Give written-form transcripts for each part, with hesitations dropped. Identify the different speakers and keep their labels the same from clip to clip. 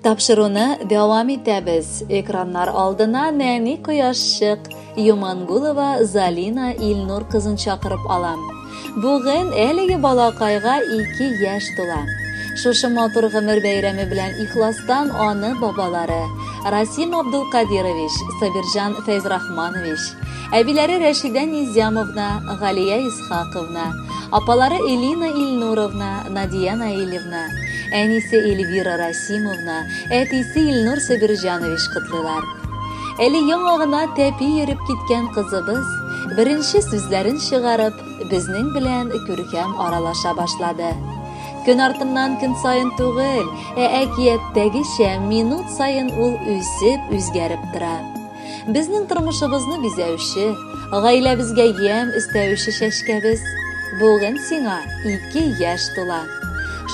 Speaker 1: Тапшыруны дәвам итәбез. Экраннар алдына нәни кояшчык Юмангулова Залина Илнур кызын чакырып алам. Бүген әлеге балакайга 2 яшь тула. Шушы матур гомер бәйрәме белән ихластан аны бабалары Расим Абдулкадирович, Сабирҗан Фәйзрахманович, әбиләре Рәшидә Низямовна, Галия Исхаковна, апалары Элина Илнуровна, Надия Наилевна, әнисе Эльвира Расимовна, әтисе Илнур Сабирҗанович котлыйлар. Әле яңа гына тәпи йөреп киткән кызыбыз, беренче сүзләрен чыгарып, безнең белән күркәм аралаша башлады. Көн артыннан көн саен түгел, ә әкияттәгечә минут саен ул үсеп, үзгәреп тора. Безнең тормышыбызны бизәүче, гаиләбезгә ямь өстәүче чәчкәбез, бүген сиңа 2 яшь тула.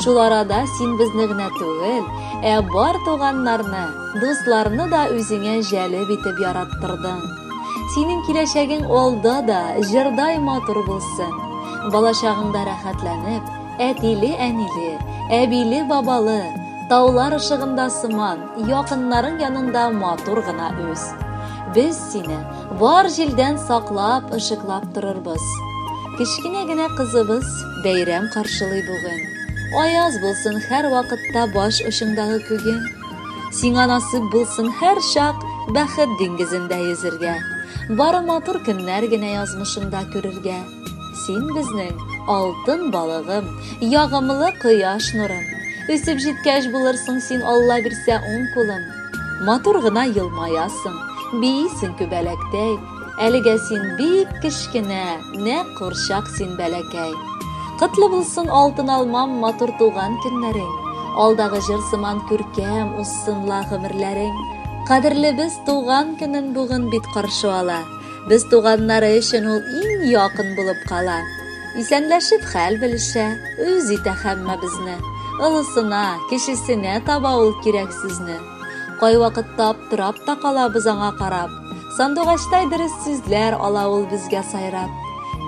Speaker 1: Шул арада син безне генә түгел, ә бар туганнарны, дусларны да үзеңә җәлеп итеп яраттырдың. Синең киләчәгең алда да җырдай матур булсын. Балачагыңда рәхәтләнеп, әтиле-әниле, әбиле-бабалы, таулар ышыгында сыман, якыннарың янында матур гына үс. Без сине бар җилдән саклап, ышыклап торырбыз. Кечкенә генә кызыбыз бәйрәм каршылый бүген. Аяз булсын һәр вакытта баш очыңдагы күгең. Сиңа насыйп булсын һәр чак бәхет диңгезендә йөзергә. Бары матур көннәр генә язмышыңда күрергә. Син безнең алтын балыгым, ягымлы кояш нурым. Үсеп җиткәч булырсың син Алла бирсә уң кулым. Матур гына елмаясың, биисең күбәләктәй. Әлегә син бик кечкенә, нәкъ курчак син бәләкәй. Котлы булсын алтын алмам матур туган көннәрең. Алдагы җыр сыман күркәм узсын ла гомерләрең. Кадерлебез туган көнен бүген бит каршы ала. Без туганнары өчен ул иң якын булып кала. Исәнләшеп хәл белешә, үз итә һәммәбезне. Олысына, кечесенә таба ул кирәк сүзне. Кайвакытта аптырап та калабыз аңа карап. Сандугачтай дөрес сүзләр ала ул безгә сайрап.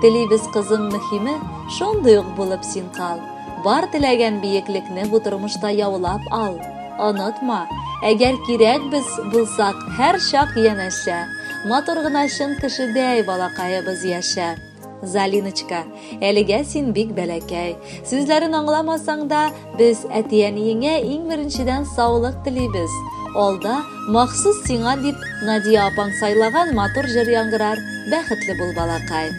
Speaker 1: Телибез, кызым, мөһиме, шундый ук булып син кал. Бар теләгән биеклекне бу тормышта яулап ал. Онытма, әгәр кирәк без булсак, һәр чак янәшә. Матур гына чын кешедәй балакаебыз яшә. Залиночка, әлегә син бик бәләкәй. Сүзләрен аңламасаң да, без әти-әниеңә иң беренчедән саулык телибез. Алда махсус сиңа дип Надия апаң сайлаган матур җыр яңгырар. Бәхетле бул, балакай.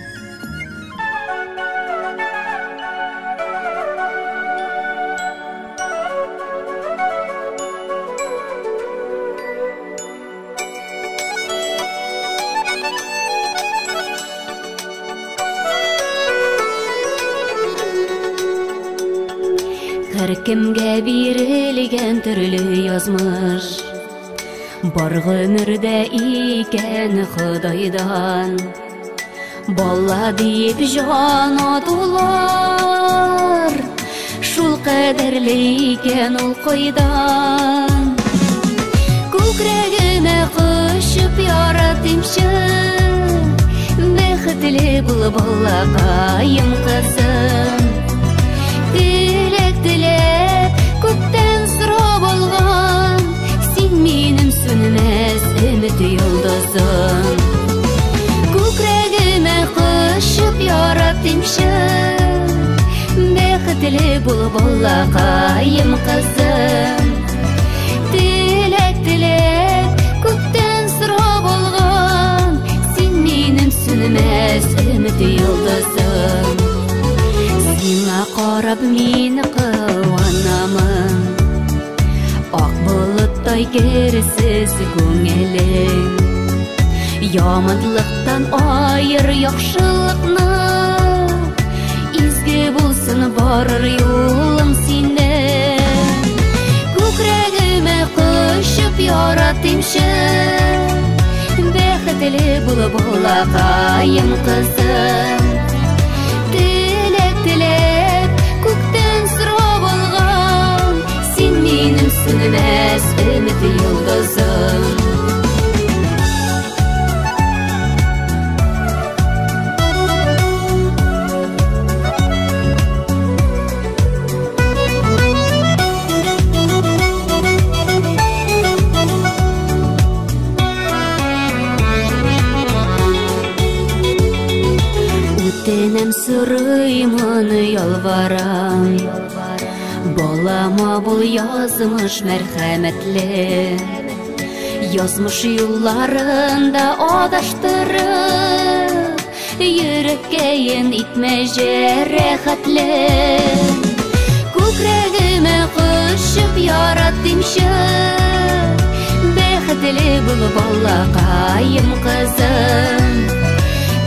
Speaker 2: Һәркемгә бирелгән төрле язмыш, бар гомердә икән Ходайдан. Бала диеп җан атулар, шул кадәрле икән ул кайдан. Күкрәгемә кочып яратыймчы, бәхетле бул, балакаем кызым. Теләк теләп күктән сорап алган, син минем сүнмәс өмет йолдызым. Күкрәгемә кочып яратыймчы, бәхетле бул, балакаем кызым. Теләк теләп күктән сорап алган, син минем сүнмәс өмет йолдызым. Сиңа карап мин куанамын, ак болыттай керсез күңелең. Яманлыктан айыр яхшылыкны, изге булсын барыр юлың синең. Күкрәгемә кочып яратыймчы, бәхетле бул, балакаем кызым. Теләк теләп күктән сорап алган, син минем сүнмәс өмет йолдызым. Сорыймын, ялварам. Балама бул, язмыш, мәрхәмәтле. Язмыш юлларында адаштырып, йөрәккәен итмә җәрәхәтле. Күкрәгемә кочып яратыймчы, бәхетле бул, балакаем, кызым.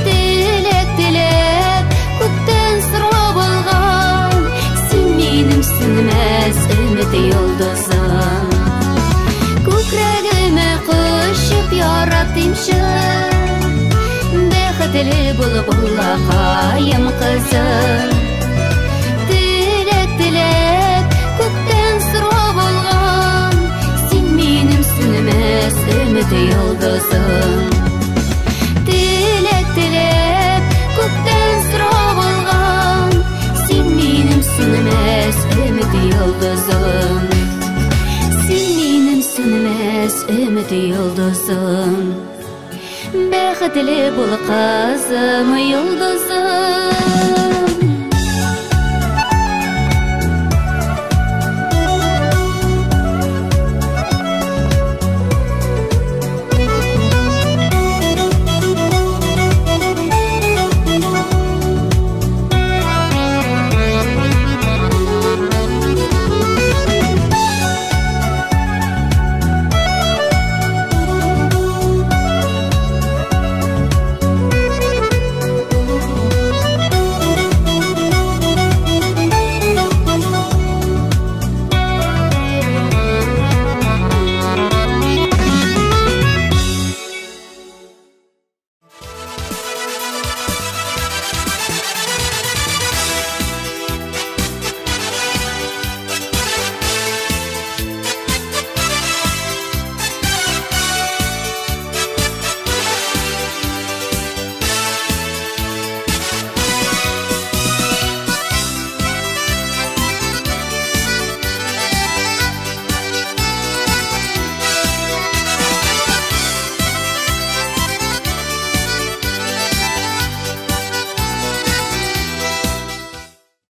Speaker 2: Теләк теләп күктән сорап алган, син минем сүнмәс өмет йолдызым. Күкрәгемә кочып яратыймчы, бәхетле бул, балакаем, кызым. Теләк теләп күктән сорап алган, син минем сүнмәс өмет йолдызым. Теләк теләп күктән сорап алган, син минем сүнмәс өмет йолдызым. Син минем сүнмәс өмет йолдызым. Бәхетле бул, кызым, йолдызым.